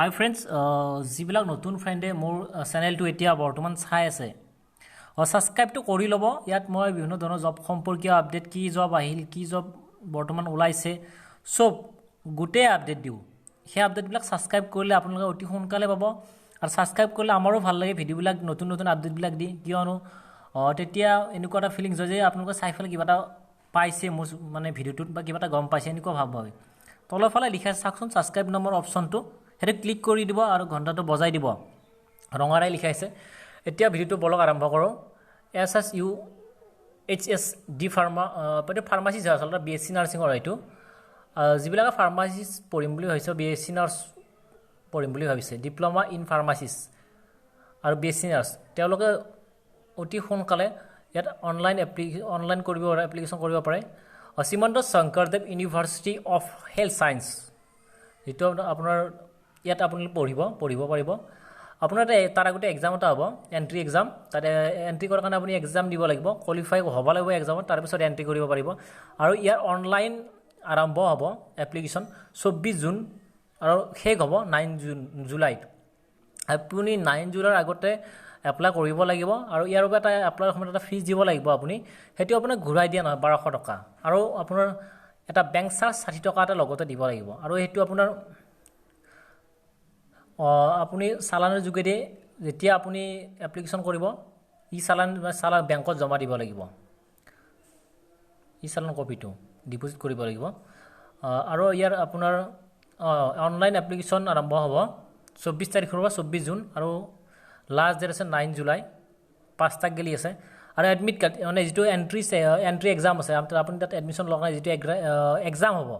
হাই friends, যিবিলাক নতুন ফ্ৰেণ্ডে মোৰ চেনেলটো এতিয়া বৰ্তমান চাই আছে, ছাবস্ক্ৰাইবটো কৰি ল'ব। ইয়াত মই বিভিন্ন ধৰণৰ জব সম্পৰ্কীয় আপডেট, কি জব আহিল, কি জব বৰ্তমান ওলাইছে, চব গোটেই আপডেট দিওঁ। সেই আপডেটবিলাক ছাবস্ক্ৰাইব কৰিলে আপোনালোকে অতি সোনকালে পাব আৰু ছাবস্ক্ৰাইব কৰিলে আমাৰো ভাল লাগে ভিডিঅ'বিলাক, নতুন নতুন আপডেটবিলাক দি। কিয়নো তেতিয়া এনেকুৱা এটা ফিলিংছ হয় যে আপোনালোকে চাই পেলাই কিবা এটা পাইছে মোৰ মানে ভিডিঅ'টোত বা কিবা এটা গম পাইছে, এনেকুৱা ভাৱ হয়। তলৰফালে লিখা আছে, চাওকচোন, ছাবস্ক্ৰাইব নম্বৰ অপশ্যনটো, সেইটো ক্লিক কৰি দিব আৰু ঘণ্টাটো বজাই দিব, ৰঙাৰে লিখা আছে। এতিয়া ভিডিঅ'টো বলক আৰম্ভ কৰোঁ। S S U H S D pharma, এইটো ফাৰ্মাচিষ্ট হয় আচলতে, বি এছ চি নাৰ্ছিঙৰ। এইটো যিবিলাকে ফাৰ্মাচিষ্ট পঢ়িম বুলি ভাবিছে, বি এছ চি নাৰ্ছ পঢ়িম বুলি ভাবিছে, ডিপ্ল'মা ইন ফাৰ্মাচিষ্ট আৰু বি এছ চি নাৰ্ছ, তেওঁলোকে অতি সোনকালে ইয়াত অনলাইন কৰিব পাৰে, এপ্লিকেশ্যন কৰিব পাৰে। Srimanta Sankardev university of health science, যিটো আপোনাৰ ইয়াত আপুনি পঢ়িব পাৰিব। আপোনাৰ তাৰ আগতে এক্সাম এটা হ'ব, এণ্ট্ৰি এক্সাম। তাতে এণ্ট্ৰি কৰাৰ কাৰণে আপুনি এক্সাম দিব লাগিব, কোৱালিফাই হ'ব লাগিব এক্সামত, তাৰপিছত এণ্ট্ৰি কৰিব পাৰিব। আৰু ইয়াৰ অনলাইন আৰম্ভ হ'ব এপ্লিকেশ্যন 24 জুন আৰু শেষ হ'ব 9 জুন, জুলাইত। আপুনি 9 জুলাইৰ আগতে এপ্লাই কৰিব লাগিব। আৰু ইয়াৰ বাবে এটা এপ্লাইৰ সময়ত এটা ফিজ দিব লাগিব আপুনি, সেইটো আপোনাক ঘূৰাই দিয়া নহয়, 1200 টকা। আৰু আপোনাৰ এটা বেংক চাৰ্জ 60 টকা এটা লগতে দিব লাগিব। আৰু সেইটো আপোনাৰ আপুনি চালানৰ যোগেদি যেতিয়া আপুনি এপ্লিকেশ্যন কৰিব, ই চালান, চালান বেংকত জমা দিব লাগিব, ই চালান কপিটো ডিপ'জিট কৰিব লাগিব। আৰু ইয়াৰ আপোনাৰ অনলাইন এপ্লিকেশ্যন আৰম্ভ হ'ব 24 তাৰিখৰ পৰা, 24 জুন, আৰু লাষ্ট ডেট আছে 9 জুলাই, 5টা গেলি আছে। আৰু এডমিট কাৰ্ড, মানে যিটো এণ্ট্ৰি এণ্ট্ৰি এক্সাম আছে, আপুনি তাত এডমিশ্যন লোৱা কাৰণে যিটো এক্সাম হ'ব,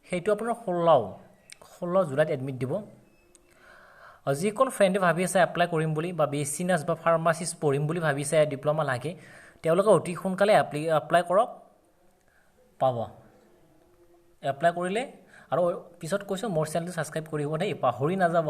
সেইটো আপোনাৰ 16 জুলাইত এডমিট দিব। যিসকল ফ্ৰেণ্ডে ভাবি আছে এপ্লাই কৰিম বুলি বা বি এছ চি নাৰ্ছ বা ফাৰ্মাচিষ্ট পঢ়িম বুলি ভাবিছে, ডিপ্ল'মা লাগে, তেওঁলোকে অতি সোনকালে এপ্লাই কৰক, পাব এপ্লাই কৰিলে। আৰু পিছত কৈছোঁ, মোৰ চেনেলটো ছাবস্ক্ৰাইব কৰিব দেই, পাহৰি নাযাব।